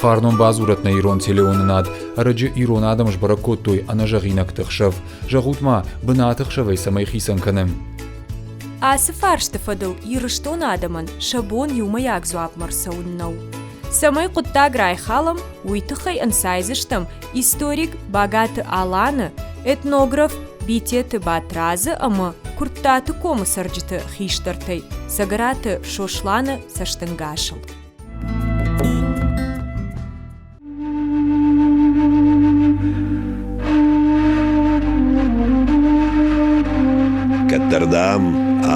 Фарнон бадзурӕт нӕ ирон телеуынынад. Ӕрӕджы ирон адӕм сбӕрӕг кодтой ӕнӕзӕгъинӕгты хсӕв. Зӕгъут-ма, бынаты хсӕвӕй цӕмӕй хицӕн кӕны? Ацы фарсты фӕдыл Ирыстоны адӕмӕн сӕ бон иумӕйаг дзуапмӕ рцӕуын нӕу. Цӕмӕй хъуыддаг райхалӕм, уый тыххӕй ӕнцайдзыстӕм историк Багаты Аланы, этнограф Битеты Батрадзы ӕмӕ Куырттаты комы цӕрджыты хистӕртӕй Цӕгӕраты Сосланы цӕстӕнгасыл. Кӕддӕр, дам,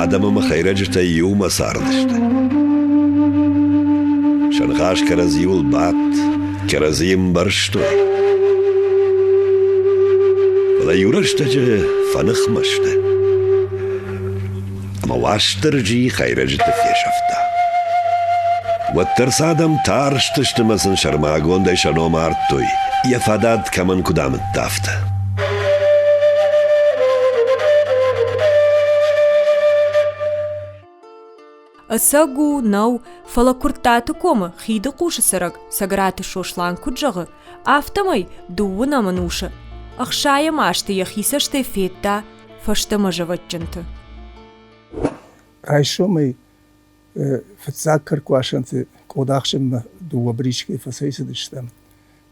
адӕм ӕмӕ хӕйрӕджытӕ иумӕ цардысты. Сӕ ныхас кӕрӕдзиуыл бадт, кӕрӕдзийы ӕмбӕрстой. Фӕлӕ иу рӕстӕджы фӕныхмӕ сты. Ӕмӕ Уастырджи хӕйрӕджыты фесӕфта. Уӕддӕр сӕ адӕм тарстысты ӕмӕ сын сӕрмагондӕй сӕ ном ардтой, йӕ фадат кӕмӕн куыд амыдта, афтӕ. Ӕцӕг у, нӕу, фӕлӕ Куырттаты комы Хидыхъусы цӕрӕг Цӕгӕраты Сослан куыд зӕгъы, афтӕмӕй дыууынӕм ӕнусы ӕхсайӕм азты йӕхи цӕстӕй федта фӕстӕмӕ зӕвӕтджынты. Райсомӕй фыццаг кӕркуасӕнты къодахсынмӕ дыууӕ бричкӕйы фӕцӕйцыдыстӕм.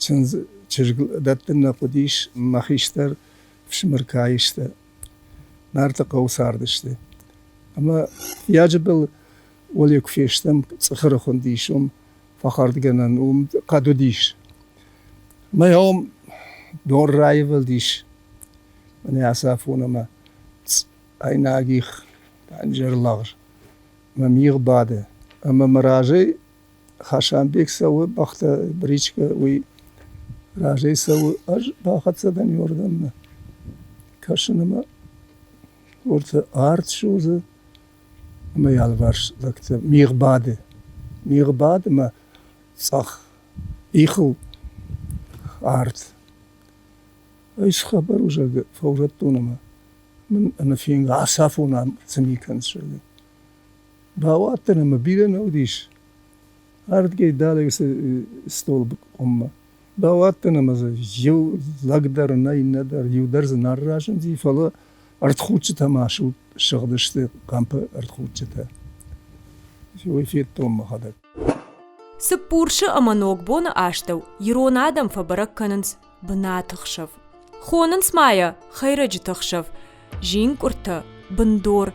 Чындз чызг дӕттын нӕ хъуыдис, мӕ хистӕр фсымӕр каистӕ Нарты хъӕуы цардысты. Ӕмӕ Фыййаджы был уӕле куы фестӕм, цъыхыры хуындис уым фӕхӕрдгӕнӕн, уым хъӕд уыдис. Мӕ уым дон раивылдис мӕнӕ ацы афон ӕмӕ айнӕг их, дӕнджер лӕгъз мӕ мигъ бады. Ӕмӕ мӕ разӕй Хасанбег цӕуы, бӕхтӕ бричкӕ, уый разӕй цӕуы. Ӕз бахӕццӕ дӕн иуӕрдӕммӕ. Кӕсын ӕмӕ уӕртӕ арт судзы ӕмӕ йӕ алыварс лӕгтӕ мигъ бады. Мигъ бады ӕмӕ цъӕх ихыл арт. Ӕз хабар у, зӕгъгӕ, фӕурӕдтон ӕмӕ мын ӕнӕфенгӕ ацафон ам цы ми кӕныс, зӕгъгӕ. Бауадтӕн ӕмӕ бирӕ нӕ уыдис. Ардгӕй дӕлӕ уыцы столы къуыммӕ. Бауадтӕн ӕмӕ дзы иу лӕг дӕр нӕ, иннӕ дӕр, иу дӕр дзы нӕ разынди, фӕлӕ ӕртхутджытӕ ма сыгъдысты хъӕмпы ӕртхутджытӕ. Уый федтон мӕхӕдӕг. Цыппурсы ӕмӕ Ногбоны астӕу ирон адӕм фӕбӕрӕг кӕнынц бынаты хсӕв. Хонынц ма йӕ хӕйрӕджыты хсӕв, зинкъуыртӕ, бындор,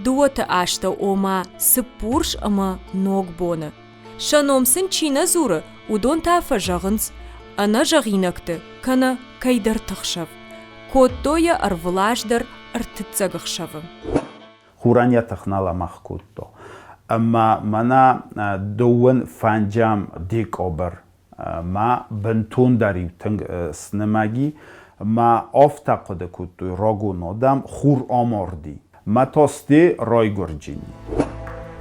дыууӕты астӕу, ома Цыппурс ӕмӕ Ногбоны. Сӕ ном сын чи нӕ дзуры, уыдон та фӕзӕгъынц ӕнӕзӕгъинӕгты кӕнӕ кӕйдӕрты хсӕв. Кодтой йӕ ӕрвылаз дӕр ӕртыццӕг ӕхсӕвы. Хурӕн йӕ тых нал амах кодта. Ӕмӕ мӕнӕ дыууын фӕнджӕм декабрь ма бынтондӕр-иу тынг снымӕги, ма афтӕ хъуыды кодтой рагон адӕм, хур амарди. Ма та сте райгуырджини.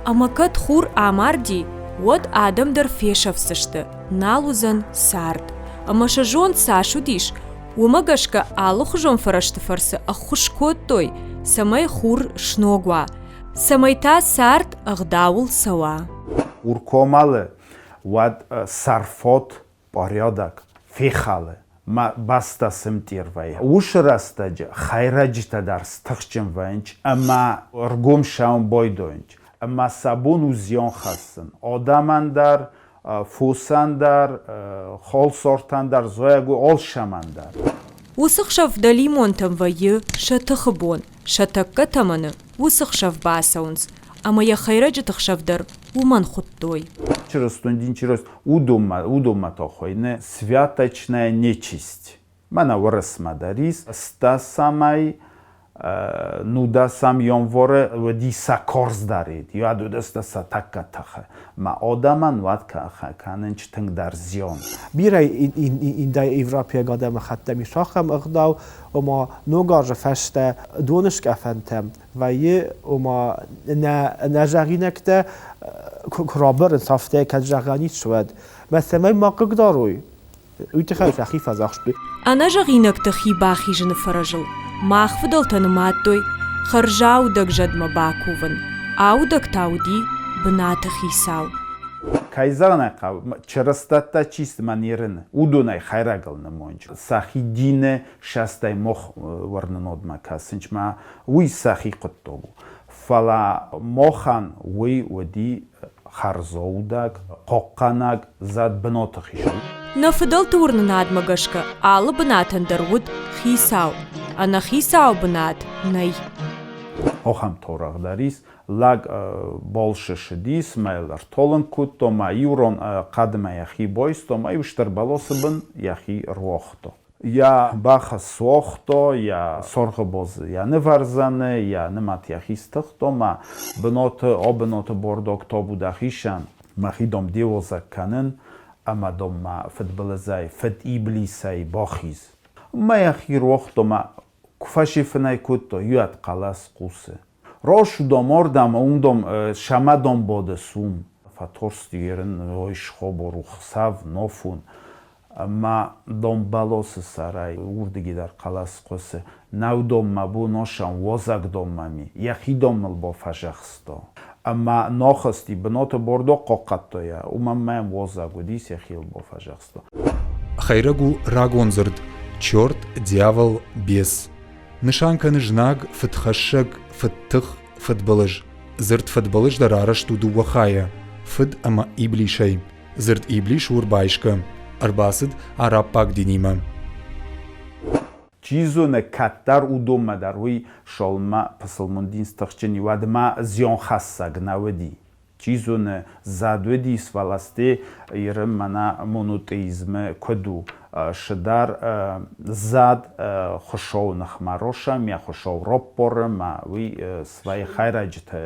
Ӕмӕ кӕд хур амарди, уӕд адӕм дӕр фесӕфдзысты, нал уыдзӕн цард. Ӕмӕ сӕ зонд цас уыдис, уымӕ гӕсгӕ алыхуызон фӕрӕзты фӕрцы ӕххуыс кодтой, цӕмӕй хур сног уа, цӕмӕй та цард ӕгъдауыл цӕуа. Уркомалы уӕд сӕрфот порядок фехӕлы, мӕ бӕстӕ сымтъер вӕййы. Уыцы рӕстӕджы хӕйрӕджытӕ дӕр стыхджын вӕййынц ӕмӕ ргом сӕуын байдайынц. Ӕмӕ сӕ бон у зиан хӕссын адӕмӕн дӕр, фосӕн дӕр, халсартӕн дӕр, зайӕгой алцӕмӕн дӕр. Уыцы хсӕв дӕлимонтӕм вӕййы сӕ тыхы бон, сӕ тӕккӕ тӕмӕны уыцы хсӕв бацӕуынц, ӕмӕ йӕ хӕйрӕджыты хсӕв дӕр уымӕн хуыдтой. Чырыстон дин чырыст уыдонмӕ, уыдонмӕ та хуыйны святочная нечисть. Мӕнӕ уырысмӕ дӕр ис. Стӕсӕмӕй нудӕсӕм январы уыди сӕ карздӕр уӕд уыдысты сӕ тӕккӕ тыхы. Мӕ адӕмӕн уӕд кӕнынч тынгдӕр зиан. Бирӕ индоевропейаг адӕмыхаттӕм ис ахӕм ӕгъдау, ома Ног азы фӕстӕ доныскъӕфӕнтӕм вӕййы, ома ӕнӕзӕгъинӕгтӕ куы рабарынц, афтӕ кӕд зӕгъӕн ис, уӕд. Мӕ цӕмӕй ма хъыгдарой, уый тыххӕй сӕхи фӕдзӕхстой. Ӕнӕзӕгъинӕгты хи бахизыны фӕрӕзыл мах фыдӕлтӕ нымадтой хӕрзаудӕг зӕдмӕ бакувын, аудӕг та уыди бынаты хицау. Кӕй зӕгъын ӕй хъӕуы, чырыстӕттӕ чи сты мӕ не рыны, уыдонӕй хӕйрӕгыл нымонч. Сӕхи дины састӕй мох уырнынодмӕ кӕсынч ма уый сӕхи хъуыддаг у. Фӕлӕ мохӕн уый уыди хӕрзоудӕг, хъохъхъӕнӕг зӕд быноты хицау. Нӕ фыдӕлты уырнынадмӕ гӕсгӕ алы бынатӕн дӕр уыд хицау. Ӕнӕхицау бынат нӕй. Ахӕм таурӕгъ дӕр ис, лӕг балшы ссыдис, мӕ йыл ӕртолынг кодта, мӕ иу ран хъӕдмӕ йӕхи байста, мӕ иу стыр бӕласы бын йӕхи руагъта. Йӕ бӕхы суагъта, йӕ саргъы базы йӕ нывӕрзӕны, йӕ нымӕт йӕхи стыхта, мӕ бынаты, абынаты бардаг табу дӕхицӕн, мӕхи дам де уазӕг кӕнын ӕмӕ дам мӕ фыдбылызӕй, фыд-иблисӕй бахиз. Мӕ йӕхи руагъта, мӕ куы фӕсифынӕй кодта, уӕд хъӕлӕс хъусы. Росудом ордам ундом шамадом боды сум. Фӕторсти ерын ой схобор ухсав нофун. Ма донбӕлосы сӕрӕй уырдыги дӕр хъӕлӕс хъуысы. Нӕудоммӕ бу ношан уозӕгдоммӕ ми, йӕхи донмыл бо фӕзӕхсто. Ӕмӕ нохысти быноты бордо хъохъхъӕдтойӕ, уымӕн мӕм уозӕг уыдис, йӕхиыл бо фӕзӕхсто. Хӕйрӕг у рагон дзырд черт, дьявол, бес. Нысан кӕны знаг, фыдхӕссӕг, фыдтых, фыдбылыз. Дзырд фыдбылыз дӕр арӕзт у дыууӕ хайӕ – фыд ӕмӕ иблисӕй. Дзырд иблис у ӕрбайсгӕ, ӕрбацыд араббаг динимӕ. Чи зоны, кӕддӕр уыдонмӕ дӕр уый цалынмӕ пысылмон дин стыхджын и, уӕдмӕ зианхӕссӕг нӕ уыди. Чи зоны, зӕд уыдис, фӕлӕ сте Иры мӕнӕ монотеизмы куыд у, сыдӕр зӕд Хуыцауы ныхмӕ рошӕм, йӕ Хуыцау роппоры мӕ уый свӕййы хӕйрӕджыты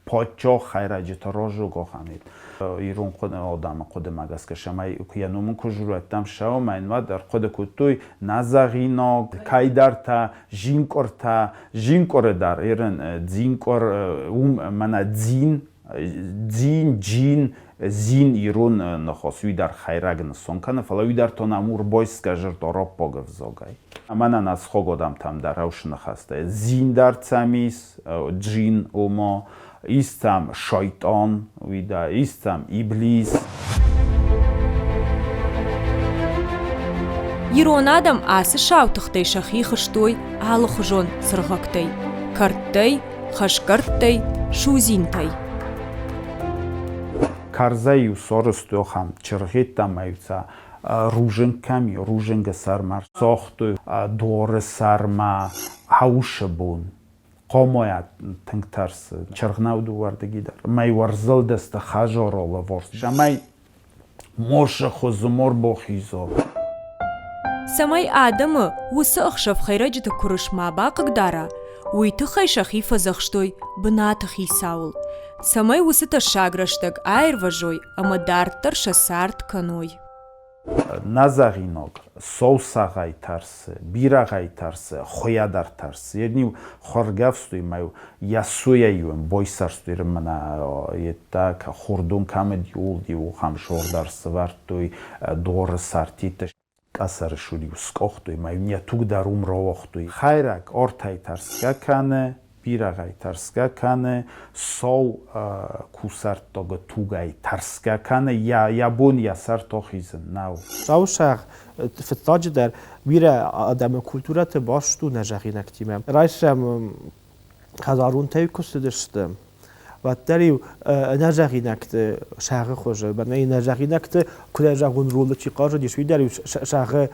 поччо, хӕйрӕджыты рожуг охамид. Ирон адӕмы хъуыдымӕ гӕсгӕ сӕмӕй йӕ номын куы журӕттӕм ссӕуӕм, ӕмӕ уӕд ӕрхъуыды кодтой нӕзӕгъинаг, кӕйдӕртӕ, зинкъуыртӕ, Зинкъуыры дӕр ерын дзинкъуыр уым мӕнӕ дзин, дзин, джин, зин ирон ныхос, уый дӕр хӕйрӕг нысон кӕны, фӕлӕ уый дӕр тон амур бойскӕ жырд ороппог ӕвзогӕй. Мӕнӕ нӕ схог одамтӕм дӕр ӕвсы ныхӕстӕ. Зин дӕр цӕм ис, джин ома, ис цӕм шайтан, уый дӕр, ис цӕм иблис. Ирон адӕм ацы сау тыхтӕй сӕхи хызтой алыхуызон цыргъӕгтӕй, кӕрдтӕй, хӕсгӕрдтӕй, судзинтӕй. Карзӕй-иу сорыстой ахӕм чыргъедтӕ ӕмӕ-иу сӕ рузынг кӕм и, рузынгы сӕрмӕ сагътой доры сӕрмӕ хаусы бон. Хъомойӕ тынг тӕрсы чыргънау дыууӕрдыги дӕр. Мӕй уӕрзылдысты хӕзоролы ворс, цӕмӕй мосы хуызы мор бохизо. Цӕмӕй адӕмы уыцы ӕхсӕв хӕйрӕджыты куырыс ма бахъыгдара, уый тыххӕй сӕхи фӕдзӕхстой бынаты хицауыл, цӕмӕй уыцы тӕссаг рӕстӕг аирвӕзой ӕмӕ дарддӕр сӕ цард кӕной. Нӕзӕгъинаг сау сӕгъӕй тӕрсы, бирӕгъӕй тӕрсы, хуыйӕ дӕр тӕрсы. Едниу хуӕргӕфстой ма-иу йӕ суйӕ-иу ын бойсӕрстой мӕнӕ йедта хурдон кӕм уыди, ууыл-иу ахӕм сор дӕр сӕвӕрдтой доры сӕртитӕ. Къӕсӕры сур-иу скъохтой ма-иу йӕ туг дӕр уым рауагътой. Хӕйрӕг ортӕй тӕрсгӕ кӕны, бирӕгъӕй тӕрсгӕ кӕны, сау кусӕрттагы тугӕй тӕрсгӕ кӕны, йӕ бон йӕ сӕр тохизын нӕу. Сау сӕгъ фыццаджыдӕр бирӕ адӕмы культурӕты баст у нӕзӕгъинӕгтимӕ. Райсӕм хӕдзаронтӕй куы цыдысты, уӕддӕр-иу ӕнӕзӕгъинӕгты сӕгъы хуызы, мӕнӕ ӕнӕзӕгъинӕгты куыдӕй зӕгъон ролы чи хъазыдис, уый дӕр-иу сӕгъы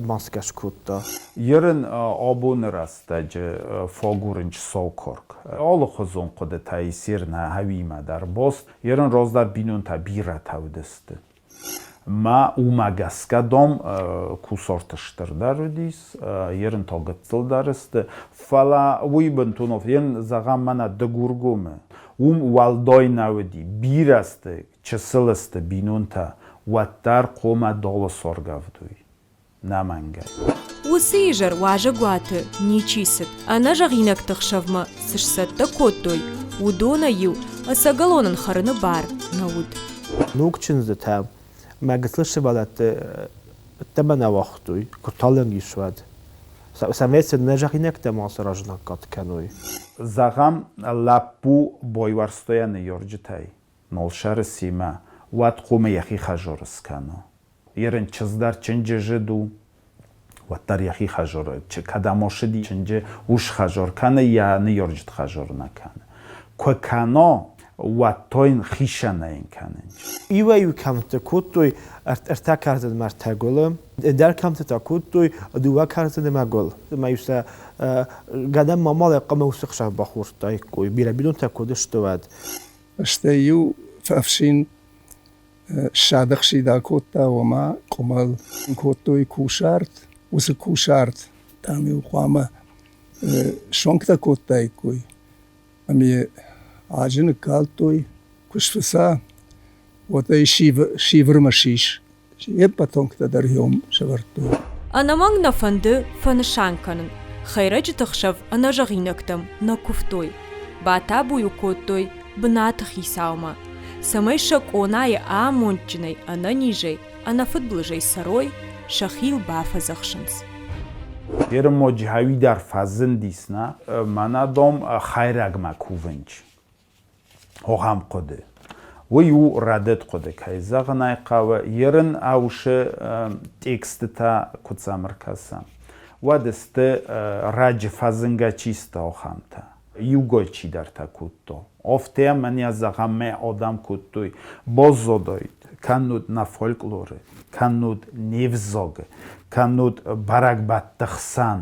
маскӕ скодта. Ерын абоны рӕстӕджы фагурынч саукорк. Алыхуызон хъуыдытӕ исер нӕ хӕуимӕ дӕр баст. Ерын раздӕр бинонтӕ бирӕтӕ уыдысты. Ма уымӕ гӕсгӕ дом кусарт стырдӕр уыдис, ерын та гыццылдӕр сты. Фӕлӕ уый бынтон ерын зӕгъӕм мӕнӕ Дыгургомы, уым уӕлдай нӕ уыди. Бирӕ сты, чысыл сты бинонтӕ, уӕддӕр хъомӕ долы сӕргӕвдой. Нӕмӕнгӕй. Уыцы изӕр уазӕгуаты ничи цыд. Ӕнӕзӕгъинӕгты хсӕвмӕ цы сцӕттӕ кодтой, уыдонӕй-иу ӕцӕгӕлонӕн хӕрыны бар нӕ уыд. Ног чындзытӕ мӕ гыццыл сывӕллӕтты ӕддӕмӕ нӕ уагътой, куы талынг ис, уӕд. Цӕмӕй сын нӕзӕгъинӕгтӕ ма саразнаггад кӕной. Зӕгъӕм, лӕппу байуӕрстой йӕ ныййарджытӕй. Нолсӕры семӕ. Уӕд хъуамӕ йӕхи хӕзор скӕна. Ерын чызг дӕр чынджы зыд у, уӕддӕр йӕхи хӕзор, кӕд амосыди чынджы ус хӕзор кӕны, йӕ ныййарджыты хӕзор нӕ кӕны. Куы кӕна, уӕд та йын хицӕнӕй кӕнын. Иуӕй-иу кӕмтты кодтой ӕртӕ кӕрдзынмӕ ӕртӕ гуылы, ӕндӕр кӕмтты та кодтой дыууӕ кӕрдзыны гуыл. Ӕмӕ-иу сӕ гӕнӕн мамалӕ хъӕмӕ уыцы хсӕв бахордтаиккой, бирӕ бинонтӕ куы уыдысты, уӕд. Стӕй-иу ӕфсин ссадӕхсид акодта, ома къуымӕл кодтой кусарт. Уыцы кусарт, дам-иу хъуамӕ сонгтӕ кодтаиккой ӕмӕ аджы ныккалдтой, куы сфыца, уӕд ӕй сивырмӕ сис. Йе ппӕт онгтӕ дӕр йом сӕвӕрдтой. Ӕнӕмӕнг нӕ фӕнды фӕнысан кӕнын, хӕйрӕджыты хсӕв ӕнӕзӕгъинӕгтӕм нӕ куывтой. Батабу-иу кодтой бынаты хицаумӕ, цӕмӕй сӕ къонайы амондджынӕй, ӕнӕнизӕй, ӕнӕфыдбылызӕй цӕрой, сӕхи йыл бафӕдзӕхсынц. Ермоджы хауи дӕр фӕзындис, нӕ? Мӕнӕ дом хӕйрӕгмӕ кувынч. Ахӕм хъуыды. Уый у рӕдыд хъуыды, кӕй зӕгъын ӕй хъӕуы, ерын ӕусы текстытӕ куы сӕм ӕркӕсӕм, уӕд сты раджы фӕзынгӕ чи сты, ахӕмтӕ. Иугой чидӕртӕ кодта. Афтӕ мӕнӕ зӕгъӕм, мӕ адӕм кодтой баззадаид, кӕннод нӕ фольклоры, кӕннод не взагы, кӕннод бӕрӕгбӕтты хсӕн.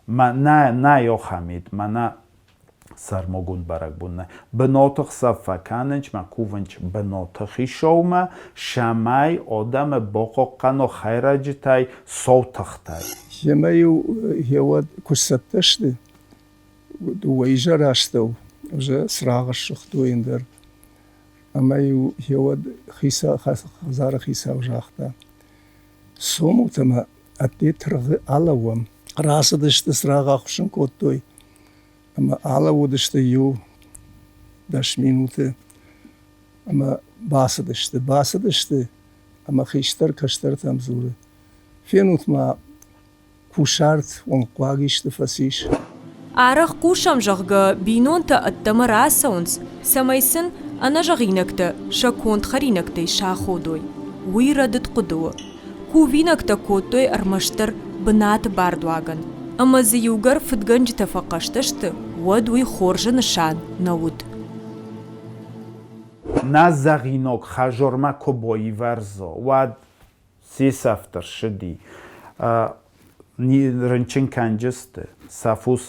Мӕнӕ нӕ ахӕмид, мӕнӕ сӕрмагонд бӕрӕгбон нӕ. Бынаты хсӕв фӕкӕнынч мӕ кувынч бынаты хицаумӕ, цӕмӕй адӕмы бахъахъхъӕна хӕйрӕджытӕй, сау тыхтӕй. Емӕ-иу гъеуӕд куы сцӕттӕ сты, дыууӕ изӕрастӕу уже цырагъ ссыгътой ӕндӕр. Ӕмӕ-иу гъеуӕд хӕдзары хицау загъта: Цомут ӕмӕ ӕдде тыргъы алӕууӕм. Рацыдысты, цырагъ ахуыссын кодтой ӕмӕ алӕууыдысты иу 10 минуты ӕмӕ бацыдысты. Бацыдысты ӕмӕ хистӕр кӕстӕртӕм дзуры: Фенут-ма, кусарт уӕнгхъуаг исты фӕцис. Арӕх хъусӕм, зӕгъгӕ, бинонтӕ ӕддӕмӕ рацӕуынц, цӕмӕй сын ӕнӕзӕгъинӕгтӕ сӕ конд хӕринӕгтӕй саходой. Уый рӕдыд хъуыды у. Кувинӕгтӕ кодтой ӕрмӕстдӕр бынаты бардуагӕн, ӕмӕ дзы иугӕр фыдгӕнджытӕ фӕхъӕстӕ сты, уӕд уый хорзы нысан нӕ уыд. Нӕ зӕгъинаг хӕзормӕ куы боивӕрзо, уӕд се сӕфт ӕрцыди. Рынчын кӕнджысты, сӕ фос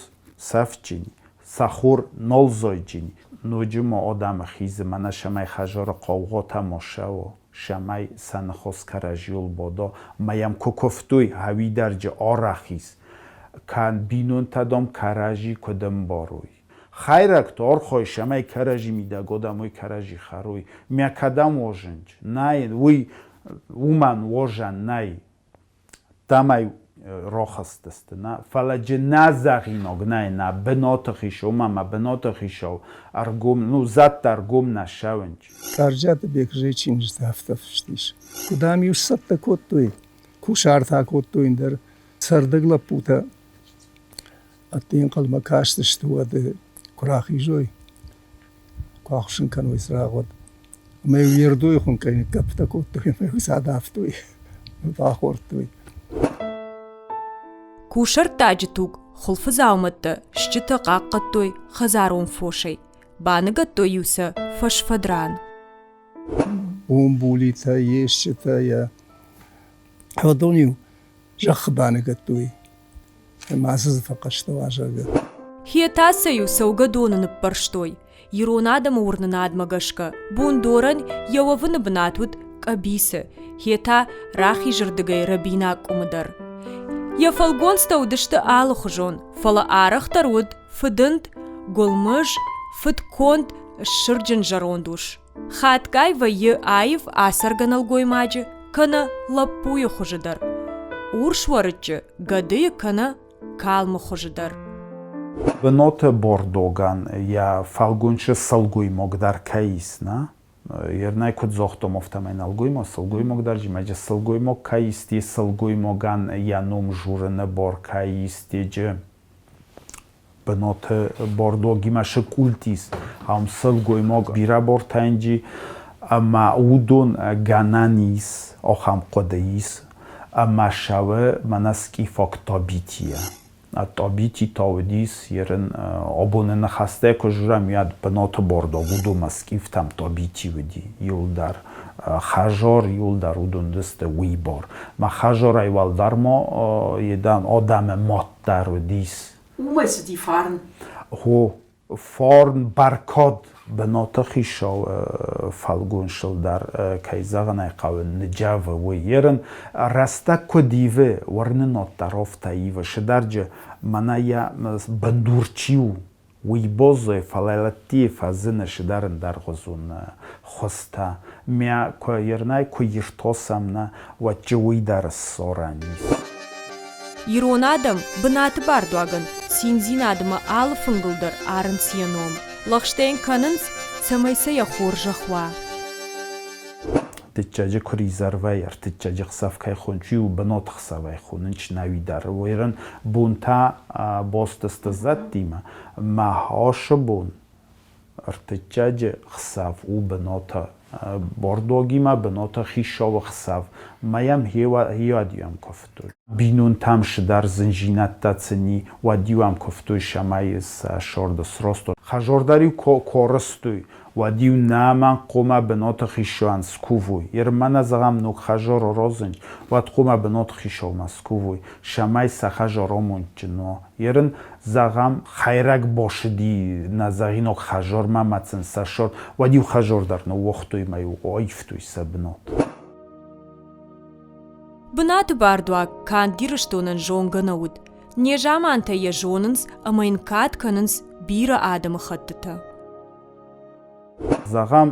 сӕфджын, сӕ хор нолзойджын. Ноджы ма адӕмы хизы, мӕнӕ цӕмӕй хӕдзары хъаугъатӕ ма ссӕуа, цӕмӕй сӕ ныхас кӕрӕдзиуыл бада. Ӕмӕ йӕм куы куывтой, ӕвидӕрджы арӕх ис, канд бинонтӕ, дам, кӕрӕдзи куыд ӕмбарой. Хӕйрӕгты архай, цӕмӕй кӕрӕдзи мидӕг адӕмой кӕрӕдзи хӕрой. Мӕ кӕдӕм уозынч? Нӕй, уый уымӕн уозӕн нӕй. Цӕмӕй рахызтысты, нӕ? Фӕлӕ джы нӕ зӕгъинаг нӕй, нӕ бынаты хицау ма мӕ бынаты хицау ӕргом, ну, зӕдтӕ ӕргом нӕ ссӕуынч. Къарджиаты Бекзӕй чиныджыты афтӕ фыст ис. Куыд ӕм-иу сцӕттӕ кодтой, кусарт акодтой ӕндӕр цӕрдӕг лӕппутӕ ӕдде ӕнхъӕлмӕ кастысты, уӕд куы рахизой, куы ахуыссын кӕной цырагъ, уӕд. Ӕмӕ-иу ердойы хуынкъӕй ныггӕпптӕ кодтой ӕмӕ-иу сӕ адавтой, бахордтой. Кусӕрттаджы туг хуылфыдзаумӕттӕ стджытӕ хъахъхъӕдтой хӕдзарон фосӕй, баныгӕдтой-иу сӕ фӕсфӕд ран. Бумбулитӕ, есджытӕ йӕ уыдон-иу зӕххы баныгӕдтой. Ӕмӕ дзы фӕхъӕстӕ уазӕгы. Хетӕ сӕ-иу цӕугӕдоны ныппӕрстой. Ирон адӕмы уырнынадмӕ гӕсгӕ, Бундорӕн йӕ уӕвыны бынат уыд къӕбицы, йе та рахизырдыгӕй рӕбинаг къуымы дӕр. Йӕ фӕлгонцтӕ уыдысты алыхуызон, фӕлӕ арӕхдӕр уыд фыдынд, гуылмыз, фыдконд, ссырджын зӕронд ус. Хатгай вӕййы аив ацӕргӕ нӕлгоймаджы кӕнӕ лӕппуйы хуызы дӕр, урс уӕрыччы, гӕдыйы кӕнӕ калмы хуызы дӕр. Быноты бордогӕн йӕ фӕлгонцы сылгоймаг дӕр кӕй ис, нӕ? Ернӕй куыд загътам, афтӕмӕй нӕлгоймаг, сылгоймаг дӕр зимӕджы сылгоймаг кӕй исти, сылгоймагӕн йӕ ном журыны бар кӕй истеджы бынаты бордогимӕ сыкъултис. Ам сылгоймаг бирӕ бортӕнджи. Ӕмӕ уыдон гӕнӕн ис, ахӕм хъуыды ис, ӕмӕ сӕуы мӕнӕ скифаг табитийӕ. Табити та уыдис ерын абоны ныхӕстӕ куы зурӕм, уӕд бынаты бордог уыдонмӕ скифтӕм табити уыди иуылдӕр. Хазор иуылдӕр уыдон уыдысты уый бар. Мӕ хазорӕй уӕлдӕр ма едӕн адӕмы мад дӕр уыдис. Уымӕй цыди фарн. Хо, Фарн, бӕркад бынаты хицау фӕлгонцыл дӕр, кӕй зӕгъын ӕй хъӕуы, ныджавы уый. Ерын рӕстӕг куыд ивы, уырнынад дӕр афтӕ ивы. Сыдӕрджы мӕнӕ йӕ бындур чи у, уый баззайы, фӕлӕ лӕттийы фӕзыны сыдӕр ӕндӕргъуызон хуызтӕ. Мӕ куы ерынӕй куы иртасӕм нӕ, уӕдчы уый дӕр ссарӕн ис. Ирон адӕм бынаты бардуагӕн циндзинадмӕ алы фынгыл дӕр арынц йӕ ном, лӕгъстӕ йын кӕнынц, цӕмӕй сӕ йӕ хорзӕх уа. Дыккаджы куыризӕрвӕй ӕртыккаджы хсӕв кӕй хонч, у бынат хсӕвӕй хонынч нӕуи дӕр. Уойран бонтӕ бостысты зӕдтимӕ, мӕ ашы бон Ӕртыккаджы хсӕв у бынаты бордогимӕ бынаты хицауы хсӕв. Мӕ йӕм хиуадиуӕм куывтой. Бинонтӕм сыдӕр зынзинӕдтӕ цыни, уӕд-иу ӕм куывтой, цӕмӕй сӕ сорды сростой. Хӕзордӕр-иу корыстой, уӕд-иу нӕмӕн хъуамӕ бынаты хицауӕн скувой. Ермӕнӕ зӕгъӕм ног хӕзор розынч, уӕд хъуамӕ бынаты хицаумӕ скувой, цӕмӕй сӕ хӕзор амондджын уа. Ерын зӕгъӕм, хӕйрӕг босыди нӕ зӕгъинаг хӕзормӕ мӕ сын сӕ сор, уӕд-иу хӕзор дӕр ныууагътой мӕ-иу аивтой сӕ бынат. Бынаты бардуаг канд Ирыстонӕн зонгӕ нӕ уыд. Незамантӕ йӕ зонынц ӕмӕ йын кад кӕнынц бирӕ адӕмыхӕттытӕ. Зӕгъӕм,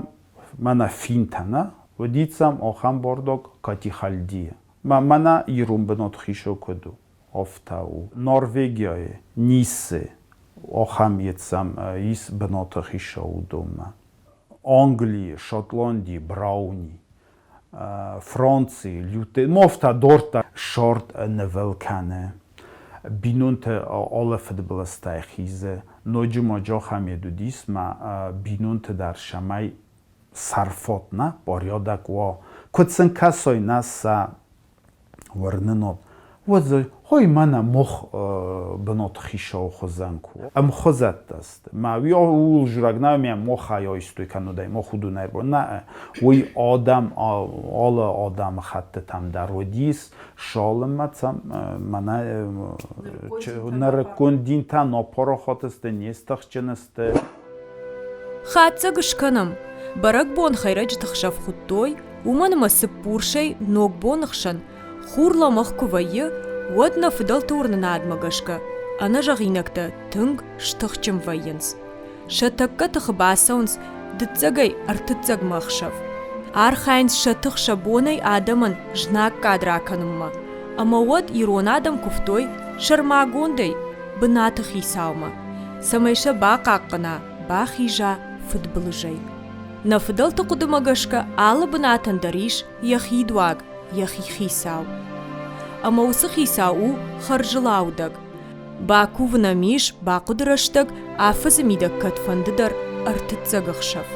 мӕнӕ финтӕ нӕ уыди сӕм ахӕм бордог Катихальдийы. Мӕнӕ ирон бынат хицау куыд у, афтӕ у. Норвегияйы ницы ахӕм ецӕм ис бынаты хицау уыдонмӕ. Английы, Шотландийы, Брауни, Францийы, Люте, мофтӕ дортӕ сорт нывыл кӕны. Бинонты алы фыдбылызтӕй хизы. Ноджы ма джохӕм уыдис ма бинонты дӕр сӕмӕй сӕрфот нӕ, порядок уа. Куыд сын кӕсой нӕ сӕ уырнынад, уӕд дзы ой, мӕнӕ мох бынаты хицауы хуызӕн ку. Ӕмхуызӕттӕ сты. Мӕ уый ууыл жураг нӕ мӕ мохӕй айстой кӕннодӕй мох уыдонӕй ӕрбон. Нӕ, уый адӕм, алы адӕмыхӕттытӕм дӕр уыдис, цалынмӕ цӕм мӕнӕ нырыккон динтӕ напарахат сты, не стыхджын сты. Хатдзӕг скӕнӕм. Бӕрӕгбон хӕйрӕджыты хсӕв хуыдтой, уымӕн ӕмӕ цыппурсӕй Ногбоны хсӕн хур лӕмӕгъ куы вӕййы, уӕд нӕ фыдӕлты уырнынадмӕ гӕсгӕ ӕнӕзӕгъинӕгтӕ тынг стыхджын вӕййынц. Сӕ тӕккӕ тыхы бацӕуынц дыццӕгӕй ӕртыццӕгмӕ ӕхсӕв. Архайынц сӕ тых сӕ бонӕй адӕмӕн знаггад ракӕнынмӕ. Ӕмӕ уӕд ирон адӕм куывтой сӕрмагондӕй бынаты хицаумӕ, цӕмӕй сӕ бахъахъхъӕна, бахиза фыдбылызӕй. Нӕ фыдӕлты хъуыдымӕ гӕсгӕ алы бынатӕн дӕр ис йӕхи дуаг, йӕхи хицау. Ӕмӕ уыцы хицау у хӕрзылаудӕг. Бакувын ӕм ис бахъуыды рӕстӕг афӕдзы мидӕг кӕдфӕнды дӕр ӕртыццӕг ӕхсӕв.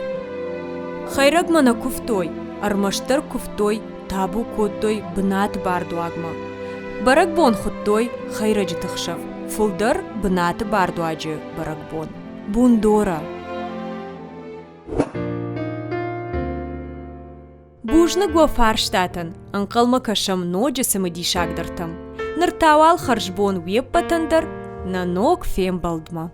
Хӕйрӕгмӕ нӕ куывтой, ӕрмӕстдӕр куывтой, табу кодтой бынат бардуагмӕ. Бӕрӕгбон хуыдтой хӕйрӕджыты хсӕв, фылдӕр бынаты бардуаджы бӕрӕгбон. Бундора. Бузныг уӕ фарстатӕн, ӕнхъӕлмӕ кӕсӕм ноджы цымыдисагдӕртӕм. Ныр та уал хӕрзбон уе ппӕтӕн дӕр нӕ ног фембӕлдмӕ.